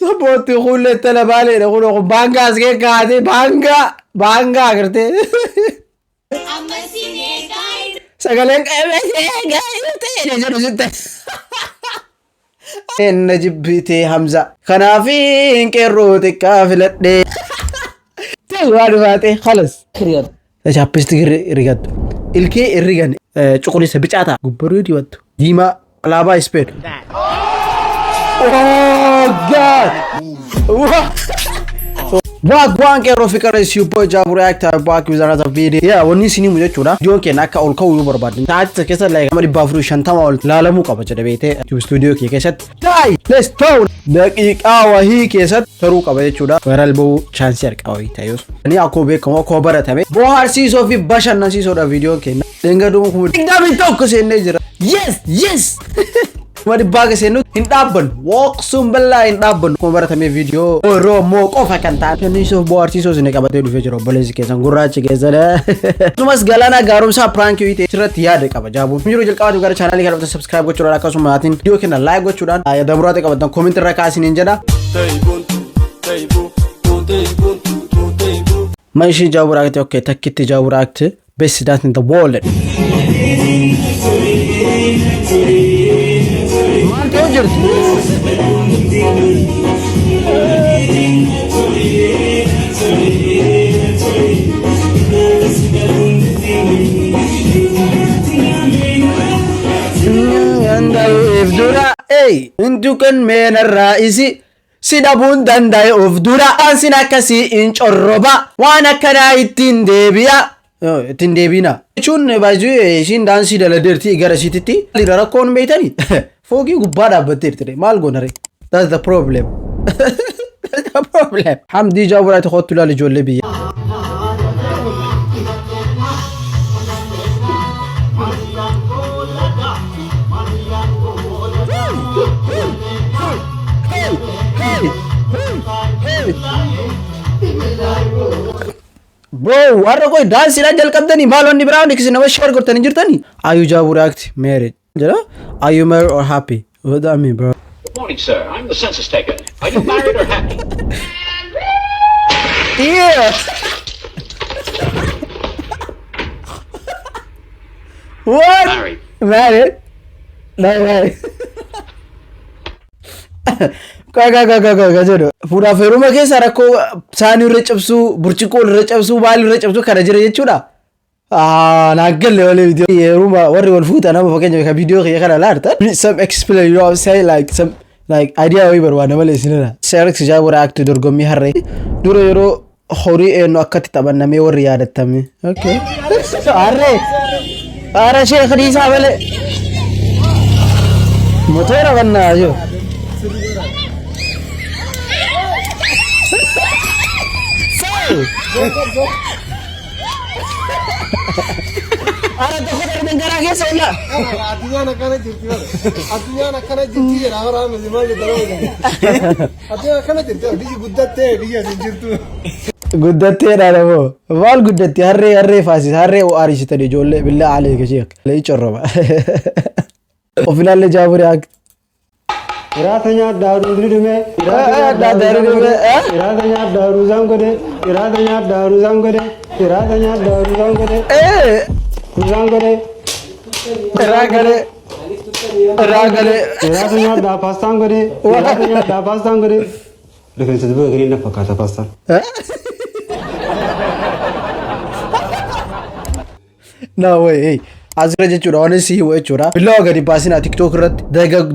Sabboonti kuullee tala baaleedha kun baangaa as kee kaatee baangaa baangaa agartee. Sagaleen qabeessee jedhu sitti. Na jibbitee Hamza. Kanaaf qeerroo xiqqaa filadhee. Ta'e waan baatee khalas. Chapstick rigattu. Ilkee hin rigan cuquliisa bicaa ta'a. Gubbaruu dibattu. Diimaa alaabaa Ispeen. Oh God! Wagwan qeerroo fi qarree is your boy Jabu React back with another video. Yeah, wanni isin himu jechuudha. Viidiyoon keenya akka ol ka'u yoo barbaaddan. Sa'aatii keessa like nama 450 ol laalamuu qaba jedha beetee YouTube studio kee keessatti. Dai! Let's go! Daqiiqaa wahii keessatti taruu qaba jechuudha. Viral ba'uu chance arqaba wayii ta'ees. Ani akkuma beekamu akkuma baratame bohaarsiisoo fi bashannansiisoodha viidiyoon keenya. Dhengaduma 21,000 seennee jira. Yes! Yes! 100,000 ga seennu hin dhaabbannu. Wooqsuun bal'aa hin dhaabbannu. Akkuma baratame viidiyoo Oromoo qofa kan ta'an. Bashannansiisoo fi bohaarsiisoo isin qabatee dhufee jira obboleessi keessan gurraachi keessan. Akkasumas galaana gaaromsaa prankii wayii ta'e irratti yaada qaba jaabuun. Yeroo jalqabaatiif gara chaanaalii kana dhuftan subscribe gochuudhaan akkasuma maatiin viidiyoo keenya like gochuudhaan yaada muraasa qabatan comment irra kaasiniin jedha. Maishii Jaabuu React okay takkitti Jaabuu React best dance in the world. Maal ta'uu jirti? Danda'eef dura ey hintu kan meenarraa isi si dhabuun danda'e of dura waan sin akkasii hin corroba waan akkanaa ittiin deebi'a ittiin deebiina. Jechuun baay'ee ishiin daansii daladeerti gara isiititti rakkoon beeytanii foogii gubbaa dhaabbatteerti maal goonare. That's the problem. That's the problem. Hamdii Jaaburaati kottu ilaali ijoollee biyya. Bro, warra koo daansiidhaan jalqabdanii maal wanni biraa hundi nama share gootanii jirtanii? Are you Jabu React married? Jedha? Are you married or happy? What that mean, bro? Good morning, sir. I'm the census taker. Are you married or happy? Yeah. What? Married. Married? No married. Qoy qoy qoy qoy qoy jedhu. Fuudhaaf heeruma keessa rakkoo saanii irra cabsuu, burcuqqoo irra cabsuu, maal irra cabsuu kana jira jechuudha. Naan galle malee viidiyoo heeruma warri wal fuutan nama fakkeenyaaf kan viidiyoo kiyya kana laaltan. Some explain, you know what I'm saying, like some like idea wayii barbaada malee isinirra. Seerix Jaabuu React dorgommii harree dura yeroo horii eenyu akkatti taphannamee warri yaadattame. Okay. Harree. Haara sheekh dhiisaa malee. Motora bannaa jiru. Haara tokko darban garaa keessa ollaa. Addunyaan akkana jirti bara. Addunyaan akkana jirti jedha bara amma maal jedha bara. Addunyaan akkana jirti biyyi guddattee biyya isin jirtu. Guddatteedha namoo. Maal guddatti harree harree faasis harree aarisitan ijoollee billaa alee kashee lee corroba. Of ilaalle Jaabuu React. Iraata nyaadhaa ruuzni dhume. Nyaadhaa ruuzni dhume. Iraata nyaadhaa ruuzaan godhe. Iraata nyaadhaa ruuzaan godhe. Iraata nyaadhaa ruuzaan godhe. Ruuzaan godhe. Irraa galee. Irraa galee. Iraata nyaadhaa paastaan godhe. Iraata nyaadhaa paastaan godhe. Rifeensa duba gariin na fakkaata paastaan. No way. Hey. Asirra jechuudha waan si himu jechuudha. Billawa gadi baasinaa TikTok irratti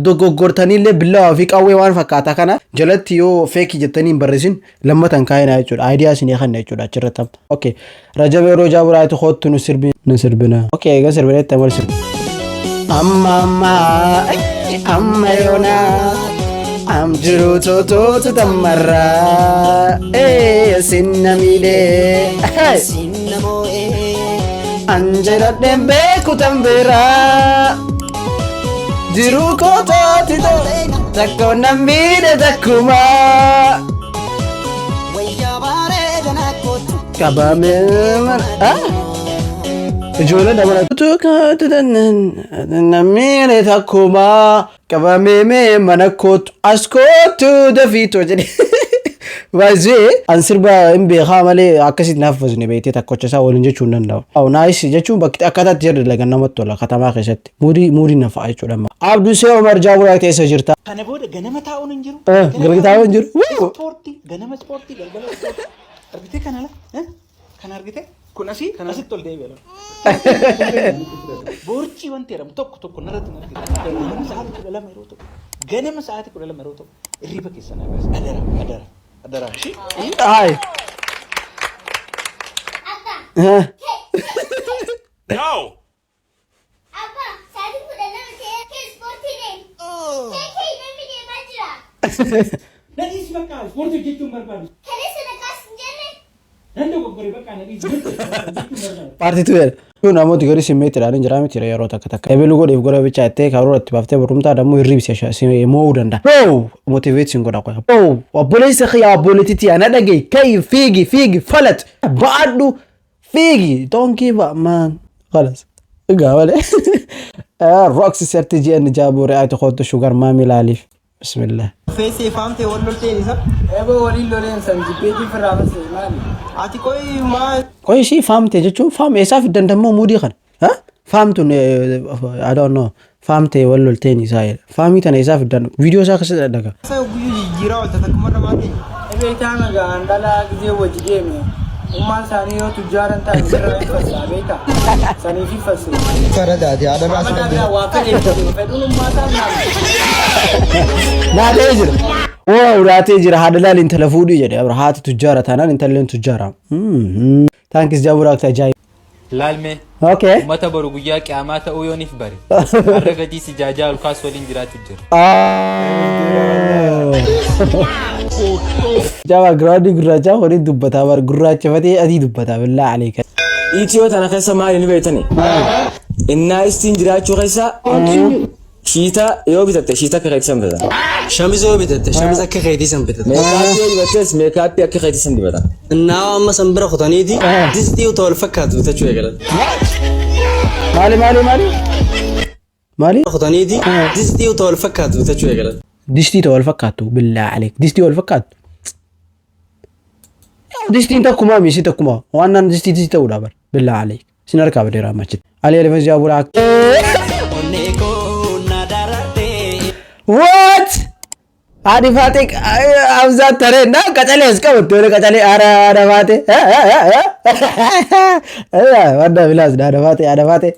dogoggortaniillee billawaa fi qawwee waan fakkaata kana jalatti yoo fake jettanii hin barreessin lammatan kaayinaa jechuudha. Idea isinii kenna jechuudha achirratti amma. Okay. Rajab yeroo Jaaburaati kottu nu sirbi nu sirbina. Okay, egaa sirbinetti amal sirbi. Amma amma amma yoona am jiru toototu tammarraa sinna miidhee. Anjeladheen beeku tan biraa jiruu kootaati takko nan miidhe takkuma qabame ijoollee dabalatu na miidhe takkuma. Qabamee mee mana kootu as kootu dafiitoo jedhe. Baay'ee an sirba hin beekaa malee akkasitti naaf fasne beektee takkocha isaa waliin jechuu hin danda'u. Aw, nice jechuun bakki akkaataa itti jedhu dalagan namatti tola katamaa keessatti. Muudii muudii na fa'a jechuudha. Abdusee Omar Jaaburaa keessa jirta. Kana booda ganama taa'uun hin jiru. Ganama taa'uun hin jiru. Wuu! Ispoortii, ganama ispoortii, galgala ispoortii. Argitee kana la? Kana argitee? Kun asii asitti ol deebi'a. Boorcii wanti jedhamu tokko tokko narratti hin argitu. Ganama sa'aatii 12 yeroo tokko. Ganama sa'aatii 12 yeroo tokko. Hirriba keessa na baasa. Adara, adara, adara. Ishii? Hayi. Eh. No! Abba, sa'aatii 12 ta'ee kee ispoortii deemi. Kee kee namni deemaa jira. Nadhiis bakka ispoortii hojjechuun barbaadu. Kaleessa naqaas hin jenne. Nan dogoggore, bakka nadhiis hojjechuun barbaadu. Paartiitu jedha. Kun namooti garii simmeetiidhaan hin jiraa miti yeroo takka takka. Ebiluu godheef godha bichaa jettee karoora itti baaftee barumtaa dammoo hirribsi si mo'uu danda'a. Bro, motivate sin godha qoya. Bro, obboleessa kiyya, obboleettitii ana dhagahi, ka'i, fiigi, fiigi, falat ba'adhu, fiigi, don't give up, man. Khalas. Egaa malee. Roxy Serti GN Jaaboo React kootu sugar mommy laaliif. Bismillah. Feesee faamtee wal lolteen isa. Eeboo waliin loleen san jibbeetii firraa basse maali? Ati qoy maa Qoy, ishii faamte jechuun faam eessaa fiddan dammoo muudii kana? Ha? Faamtun, I don't know. Faamte wal lolteen isaa jedha. Faamii tana eessaa fiddan? Viidiyoo isaa keessatti dhadhaga. Isa guyyuu jijjiiraa oolta takkuma namaa ta'e. Ebee taana ga'an dhalaa gizee wajji deeme. Ummaan isaanii yoo tujjaaran ta'an sirraa hin fassaa beektaa? Saniif hin fasse. Faradaati haadha Amma dhaabdaa waa fedhe fedhuun ummaa ta'an naaf. Naatee jira. Wow, naatee jira. Haadha laal intala fuudhii jedhe. Abra haati tujjaara taanaan intalleen tujjaara. Thanks, Jaaboo React ajaa'ib. Laalmee. Okay. Uummata boru guyyaa qiyaamaa ta'uu yooniif bare. Har'a gatii si jaajaa ol kaas waliin jiraachuu jira. Jabaa giraadii gurraachaa waliin dubbataa bar gurraachafatee adii dubbataa, billaa aleeka. Itiyoo tana keessa maali ni beektani? Innaa istiin jiraachuu keessa shiita yoo bitatte shiita akka keetii san bitatan. Shamiza yoo bitatte shamiza akka keetii san bitatan. Meekaappii yoo dibattes meekaappii akka keetii san dibatan. Innaa amma san bira kutaniiti distii utoo wal fakkaatu bitachuu eegalan. Maali, maali, maali? Maali? Kutaniiti distii utoo wal fakkaatu bitachuu eegalan. Distii ta'u wal fakkaattu, billaa aleek. Distii wal fakkaattu. Distiin takkumaa misi takkuma waan naan distii distii ta'uudha bar, billaa aleek. Sin harkaa badeera amma achitti. Ali Elefes Jaaburaa. What? Haadhi faatee Hamzaa taree na qacalee as qabatte wani qacalee haadha haadha faatee. Wadda bilaas haadha faatee, haadha faatee.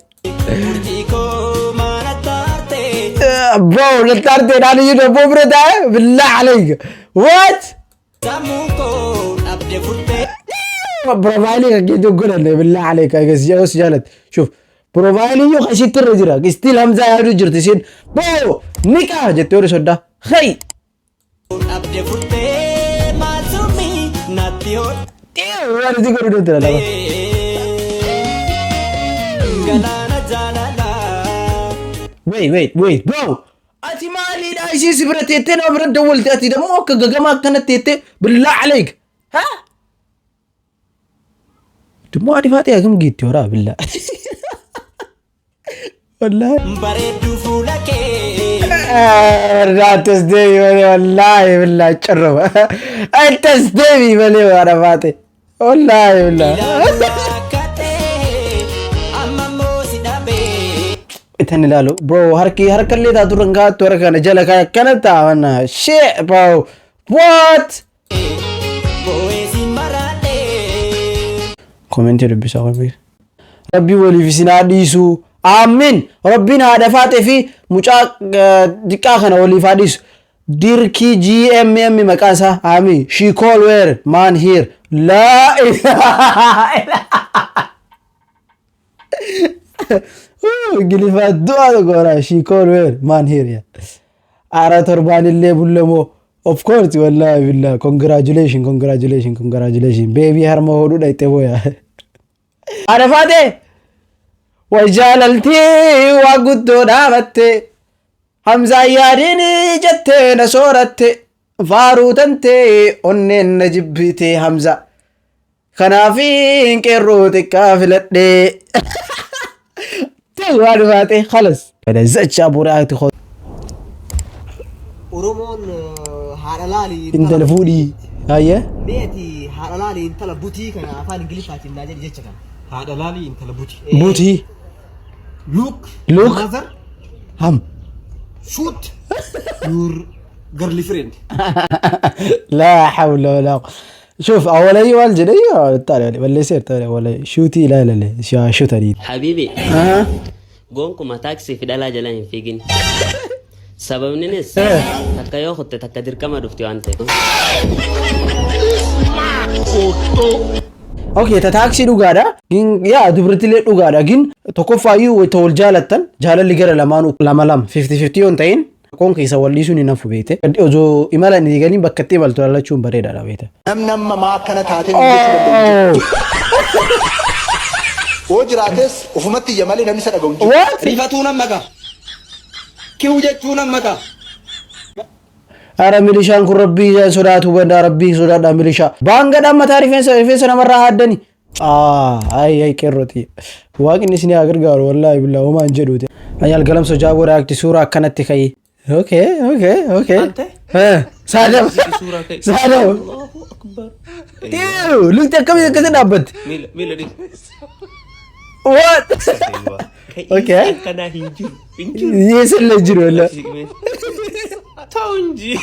Bro, lattaarte dhaan iyyuu dabboo bira taa'e, billaa alayka. What? Profile kan keetti godhanne, billaa alayka, egas si jaalatti. Shuf, profile iyyuu kasitti irra jira. Still Hamzaa yaaduu jirti isiin. Bro, niqaa jettee horii soddaa. Hey! Waan itti godhu deemte lama. Wait, wait, wait, bro! Ati maaliidha ishii si bira teettee nama bira dawwalte, ati dammoo akka gagama akkana teettee, billaa aleek. Ha? Dimmoo adi faatee akkam geetti horaa, billaa. Wallaahi. Bareedduu fuula kee. Attas deebi malee, wallaahi billaa cirrama. Attas deebi malee waan baate. Wallaahi billaa. Amma immoo si dhabee. Itan ilaalu bro, harki harkallee taatu irra hin kaa'attu, harka kana jala kaa'e akkana taa'anna. Shit, bro. What? Boo'ee si maraadhee. Commentii dubbisaa commentii. Rabbi waliif isin haa dhiisu. Aamin. Rabbiin haadha faatee fi mucaa xiqqaa kana waliif haa dhiisu. Dirkii GMM maqaan isaa. Aamin. She call where man here. Laa ilaaha illa. Ingiliffaa du'a goora. She call where man here. Yeah. Ara torbaan illee bullamoo. Of course, wallahi billah. Congratulations, congratulations, congratulations. Baby harma hodhu dhayxe booya. Haadha faatee! Way jaalaltii waa guddoo dhaabatte. Hamzaan yaadiin jettee na sooratte. Faaruu tantee onneen na jibbite Hamza. Kanaaf qeerroo xiqqaa filadhee. Ta'e waan baate khalas. Zacha buraati. Oromoon haadha laalii Intala fuudhii. Hayyee. Mee ati haadha laalii intala butii kana afaan Ingiliffaatiin naa jedhi jecha kana. Haadha laalii intala buti. Butii. Look. Look. Mother. Ham. Shoot. Your girlfriend. لا حول ولا قوة. شوف أولي والجدي الثاني ولا يصير ثاني ولا شوتي، لا لا لا، شوتني. Habibi, gonkumaa taaksii fi dhalaa jala hin fiigin. Sababninis takka yoo kutte takka dirqama dhufti waan ta'eef. Okay, ta taaksii dhugaadha. Gin yaa dubartiilee dhugaadha. Gin tokkoffaayyuu wayita wal jaalattan jaalalli gara lamaanuu lama lama 50-50 yoo hin ta'in koon keessa wal dhiisuun hin hafu beekte. Osoo imala hin eegaliin bakka itti imaltu laallachuun bareedaadha beekte. Namni amma maa akkana taatee hin jechuu danda'u. Yoo jiraates ofumatti iyya malee namni isa dhaga'u hin jiru. Rifatuu nan maka. Kiw jechuu nan maka. Ara milishaan kun rabbii sodaatu bandaa, rabbii sodaadha milishaa. Baangadhaan mataa rifeensa namarraa haaddani. Ay ay, qeerrooti. Waaqni isin haa gargaaru, wallaahi billaa homaa hin jedhuuti. Ayyaal galamsoo jaaboo react suuraa akkanatti ka'i. Okay. Saadam. Saadam. Eew, lukti akkamii akkasi dhaabbatti? Miila miila dhiis. What? Okay. Akkanaa hin jiru. Hin jiru. Yeesallee jiru wallaahi. Ta'u hin jiru.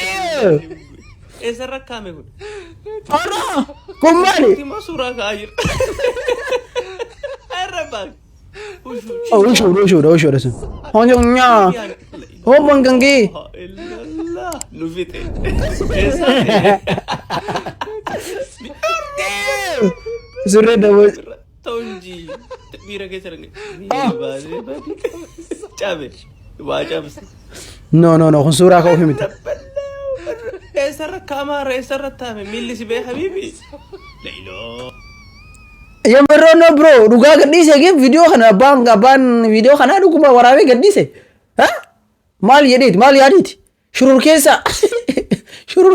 Eew. Eessarra kaa'ame kun? Kun maali? Immoo suuraa ka'aa jira. Irra baak. Oh, ushuudha, ushuudha, ushuudha sun. Honjo nyaa. Hobban gangee. Illallah nu fixe. Eessa? Surree daboo. Ta'u hin jiru. Miira keessa dhaqe. Miira baasee baasee. Cabe. Waa cabse. No, no, no, kun suuraa ka'uuf miti. Eessarra kaamaara, eessarra taa'ame miilli si bee habiibi. Lailoo. Yemeroo no bro, dhugaa gadhiise gee viidiyoo kana abbaan viidiyoo kanaa dhuguma waraabee gadhiise. Ha? Maal jedheeti, maal yaadiiti? Shurur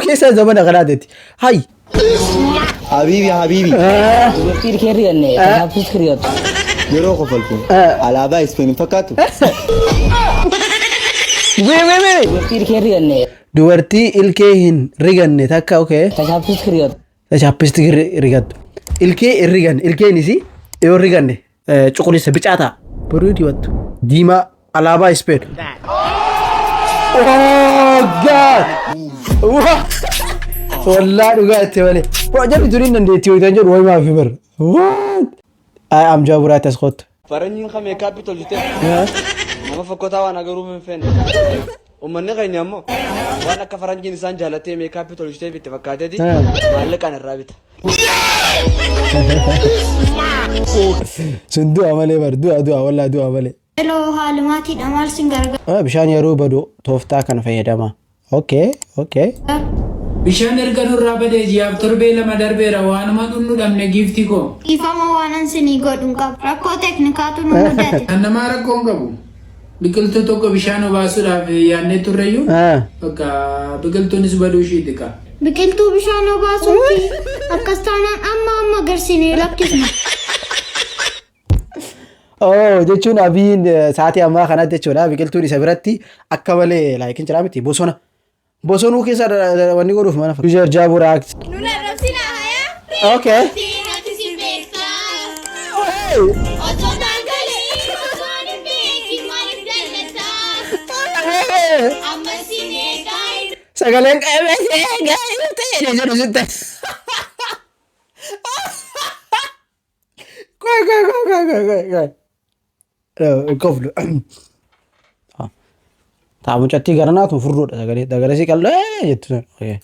keessa zamana kanaateeti. Hay. Habiibi, habiibi. Dubartii ilkee riganne kanaafis rigatu. Yeroo kofaltu alaabaa Ispeen hin fakkaatu. Wee wee wee. Dubartii ilkee riganne Dubartii ilkee hin riganne takka, okay. Tashaafis rigatu. Chapstick rigattu. Ilkee hin riganne, ilkeenis yoo riganne cuquliisa bicaa ta'a. Boruu dibattu. Diimaa alaabaa Ispeen. Oh God! What? Wallaa dhugaa itti malee. Bro, jarri tuni hin dandeettii ho'itan jedhu wayi maaf bar. What? Ay, am jaaburaatti as kottu. Faranjiin kan makeup tolchite nama fokkotaa waan agaruuf hin feene. Uummanni keenya ammoo waan akka faranjiin isaan jaalattee makeup tolchiteef itti fakkaateeti maallaqaan irraa bita. Sun du'a malee bar, du'a, du'a, wallaa du'a malee. Hello, haalumaatiidha, maal sin gargaara? Ah, bishaan yeroo badu tooftaa kana fayyadama. Okay. Bishaan erga nurraa badee ji'aaf torbee 2 darbeera, waanuma dhunnu dhabne giiftii koo. Dhiifama, waan ansinii godhu hin qabu. Rakkoo teeknikaatu nu mudate. Kan namaa rakkoo hin qabu. Biqiltuu tokko bishaan obaasuudhaaf yaadnee turreyyuu bakka biqiltuunis baduu ishiiti qa. Biqiltuu bishaan obaasuu fi akkas taanaan amma amma garsinee lakkisna. Oh, jechuun Abiyyiin sa'aatii ammaa kanatti jechuudha biqiltuun isa biratti akka malee laayikin jira miti, bosona. Bosonuu keessa wanni godhuuf mana fakkaata. User Jaaboo React. Nuna arrabsinaa hayaa? Okay. Nati si beektaa. Otoo daangalee osoo hin beekin maaliif jallataa? Amma si eegaa. Sagaleen qabee ta'e jedhu sitti. Qoy, qoy, qoy, qoy, qoy, qoy, qoy. Koflu. Taa mucattii garanaatu furdoodha, sagalee sagalee si qal'oo jettu sun. Okay.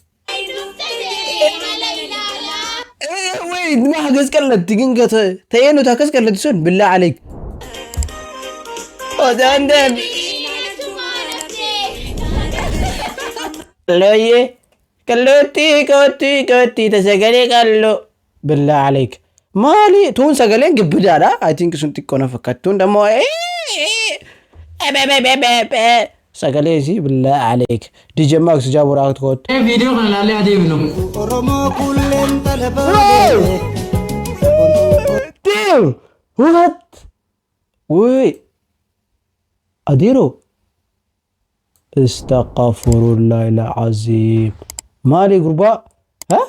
Mala ilaalaa. Wait, ma akkas qallatti ginga ta'ee nuti akkas qallatti sun, billaa aleek. Odaan deebi. Looyyee qallootti kootti kootti ta sagalee qalloo. Billaa aleek. Maali tuun sagaleen gibbidaadha. I think sun xiqqoo na fakkaatti. Tuun dammoo sagalee isii, billaa aleek. DJ Max Jaaburaa kootti. Viidiyoo kana ilaallee adeemnu. Oromoo kulleen talabaa. Damn! What? Wait. Adeeroo. Istaqafurullah al-aziim. Maali gurbaa? Ha?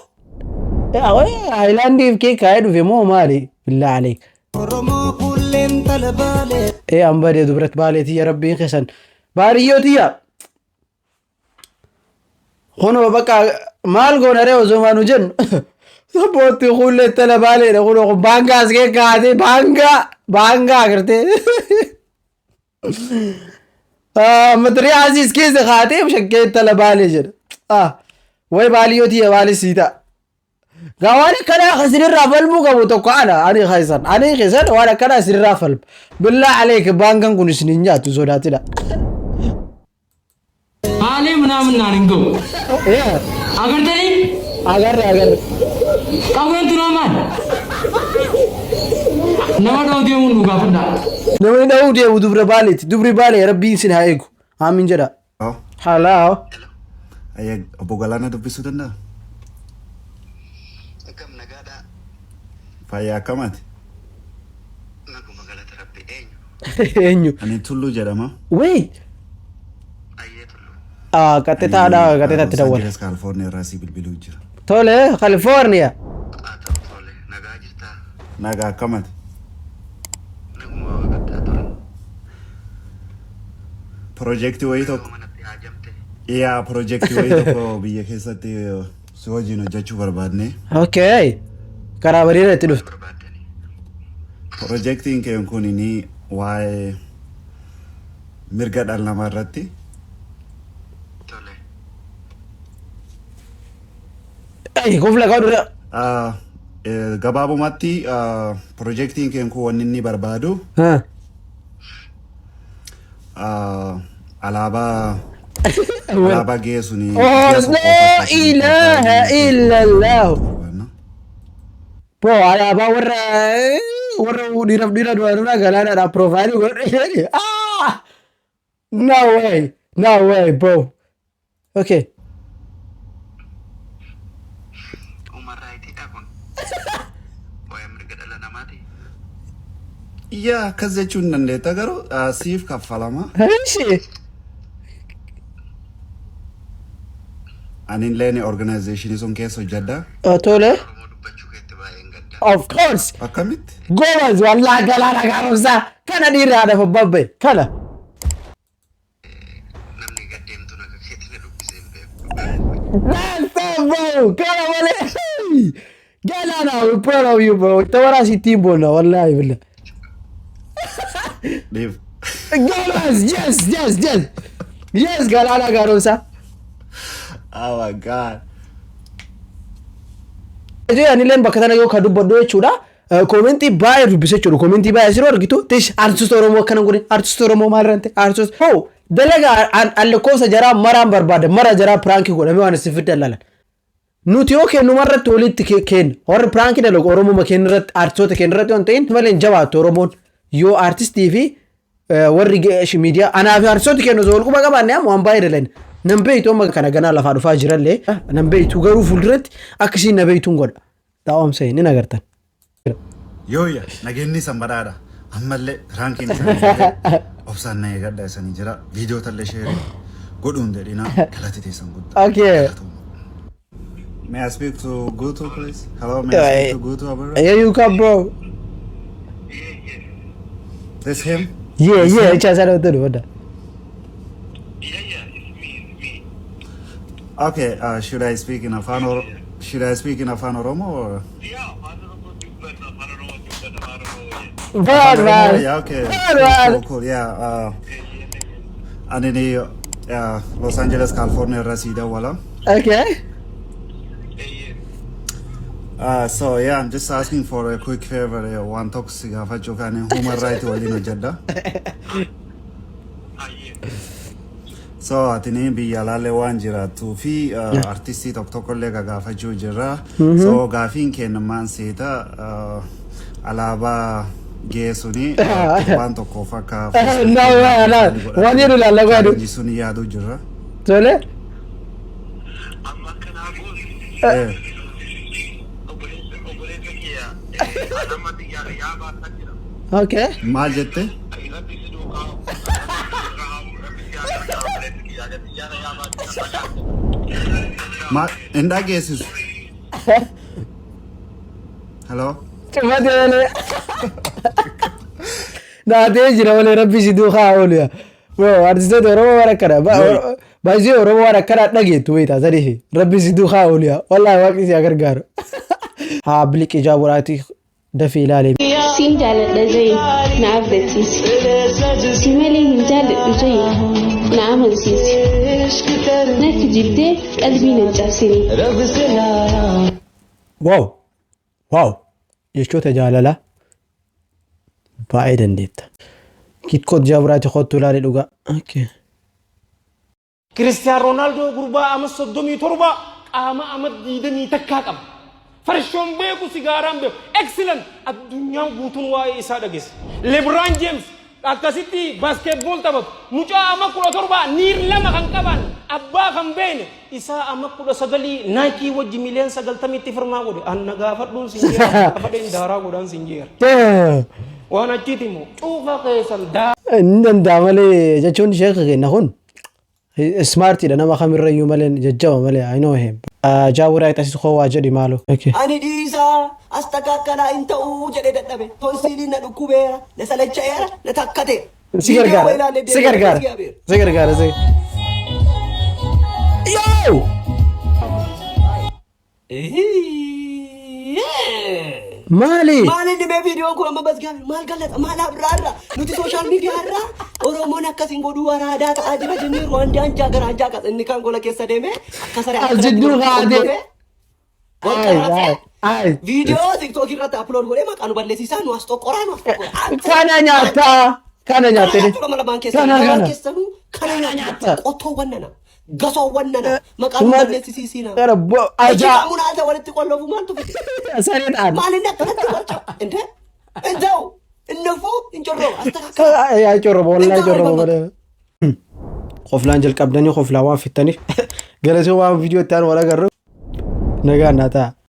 Haayilaandiif kee kaa'ee dhufe moo maali? Billaa aleek. Ee, an badee dubrat baalee tiyya, rabbiin keessan. Baariyyoo tiyya. Kunoo bakka maal goona ree osoo maa nu jennu. Sabbooti kuullee tala baaleedha, kunoo kun baangaa as kee kaa'atee, baangaa baangaa agartee. Matariyaa asiis keessa kaa'atee shakkee tala baalee jedha. Way baaliyyoo tiyya, baalee sii ta'a. Gaa waan akkanaa kan isinirraa falmuu qabu tokko ana, ani keessan, ani keessan waan akkanaa isinirraa falma. Billaa aleek, baangaan kun isin hin nyaattu, sodaatidha. Haalee ምናምን naan hin ga'u. Agartanii? Agarre, agarre. Qawween tunoo maal? Nama dha'uu deemuun nu gaafadhaa. Namni dha'uu deemu dubra baaleeti. Dubri baalee rabbiin isin haa eegu. Aamin jedha. Hello. Ayyee, obbo Galaanaa dubbisuu danda'a? Fayyaa akkamaati? Eenyu? Ani Tulluu jedhama. Wait. Ah, qaxxitaadha, qaxxitaatti Los dawwala. Angeles, California irraa si bilbiluu jira. Tole, California. Nagaa akkamaati? Piroojeektii wayii tokko. Yaa, piroojeektii wayii tokko biyya keessatti si wajjin hojjechuu barbaadne. Okay. Karaa bareedaa itti dhufte. Piroojeektiin keen kun ni waa'ee mirga dhala namaa irratti. Ay, kofla qabu dura. Gabaabumatti piroojeektiin keen kun wanni inni barbaadu alaabaa gahee suni Oh, la ilaha illallah. Bro, alaabaa warra dhiiraaf dhiira duraa galaanaadhaan profile godhe. Ah! No way. No way, bro. Okay. Yaa, akkas jechuun hin dandeetta, garuu siif kaffalama. Ishi. Ani illee organizationii sun keessa hojjedha. Tole. Of course. Akkamitti? Gomaz wallahi, galaana gaaromsaa kana dhiirri haadha babbe kana. That's it, bro. Kana malee. Galaana, we proud of you, bro. Tawara sittiin boonna wallahi billah. Leave. Gomaz, yes. Yes, galaana gaaromsaa. Oh my God. Anilleen bakka tana yoo ka dubbadhu jechuudha. Commentii baay'ee dubbise jechuudha. Commentii baay'ee asirra argitu. Tish, artistoota Oromoo akkana godhe. Artistoota Oromoo maal irratti? Artistoota. Hoo, dalagaa an lakkoofsa jaraa maraan barbaada. Mara jaraa prankii godhamee waan isin fiddan laalan. Nuti yoo kennuma irratti walitti kenna. Warri prankii dalagu Oromoo kennu irratti, artistoota kennu irratti waan ta'in malee hin jabaattu Oromoon. Yoo artistii fi warri miidiyaa anaa fi artistooti kennu osoo wal quba qabaanne amma waan baay'ee dalan. Nan beeytu, amma kana ganaa lafaa dhufaa jirallee nan beeytu, garuu fuulduratti akkasiin na beeytuun godha. Taa'umsa hin agartan. Yooyya, nageenyi san badhaadha. Ammallee prankiin isaanii obsaan na eegadha isanii jira. Viidiyoo tallee share godhuun jedhina, galati teessan guddaa. Okay. May I speak to Gutu, please? Hello, may I speak to Gutu Abara? Yeah, you come, bro. This him? Yeah, jecha isaa dhawwatu dhufa. Okay, should I speak in Afan or should I speak in Afan Oromo or? Bad man. Yeah, okay. Bad Cool, man. cool, cool. Yeah. Ani ni Los Angeles, California irraa sii dawwala. Okay. So yeah, I'm just asking for a quick favor. Waan tokko si gaafachuuf, ani human right waliin hojjedha. So atini biyya alaallee waan jiraattuu fi artistii tokko tokkollee gagaafachuu jirra. So gaafiin kennamaan seeta alaabaa geessuni torbaan tokkoof akka No, no, no. Waan jedhu ilaalla godhu. challenge sun yaaduu jirra. Tole. Okay. Maal jette? Ma hin dhageessisu. Hello. Cimate malee. Naatee jira malee, rabbi si duukaa oolu yaa. Bro, artistoota Oromoo waan akkana. Baay'ee Oromoo waan akkana dhageettu beektaa sadiif. Rabbi si duukaa oolu yaa. Wallaahi waaqni si haa gargaaru. Haa biliqii jaaburaati dafii ilaali. Siin jaaladha jee na abdachiisi. Si malee hin jaaladhu jee na amansiisi. Na kijibdee qalbii nan cabsini. Wow! Jechoota jaalalaa baay'ee dandeetta. Kitkoot jaaburaati kottu ilaali dhugaa. Okay. Kiristiyaan Roonaaldoo gurbaa ama 37 qaama ama 21 qaba. Farshoon beeku, sigaaraan beeku. Excellent, addunyaan guutuun waa'ee isaa dhageesse. Lebraan James akkasitti basketball taphatu. Mucaa ama 17 niir lama kan qaban, abbaa kan beene isaa ama 19 Nike wajji miliyoon 90tti firmaa godhe. Anna gaafadhuun sin jeera, gaafadheen daaraa godhaan sin jeera. Waan achiiti immoo cuufa keessan daa. Inni danda'a malee jechuun sheekha keenya kun smartiidha nama kamirrayyuu malee, jajjaba malee, I know him. Jaaburaa ixasis koo waa jedhi maaloo. Okay. Ani dhiisaa astakakkalaa hin ta'uu jedhee dadhabe. Tonsiiliin na dhukkubeera, na salacha'eera, na takkate. Si gargaara. Si gargaara. Si gargaara. Si. Yoo! Maali? Maal inni mee viidiyoon kun amma basgaabe maal galata, maal abraarra? Nuti social media irraa Oromoon akkasiin godhuu araadaa ta'aa jira jennee Ruwaandaan jaagaraan jaagas inni kaan gola keessa deeme akka saree As jidduu kaatee. Ay, ay, ay. Viidiyoo TikTok irratti upload godhee maqaa nu balleessisaa, nu as xoqqoraa, nu as xoqqoraa. Kana nyaattaa. Kana nyaattee. Kana lamaan keessanuu, Kana lamaan kana. keessanuu kana nyaata. Qottoowwan nana, gasoowwan nana, maqaa nu balleessisiisina. Kana ajaa. Munaata walitti qollofu maaltu fide? Saree ta'an. Maal inni akkanatti golcha? Inte? Inta'u? Innafuu hin corroo astakakkala. Yaa corroba, wallahi corroba malee. Qoflaan jalqabdanii qoflaan waan fittaniif galatoo, waan viidiyoo itti aanu wal agarru nagaan naa ta'a.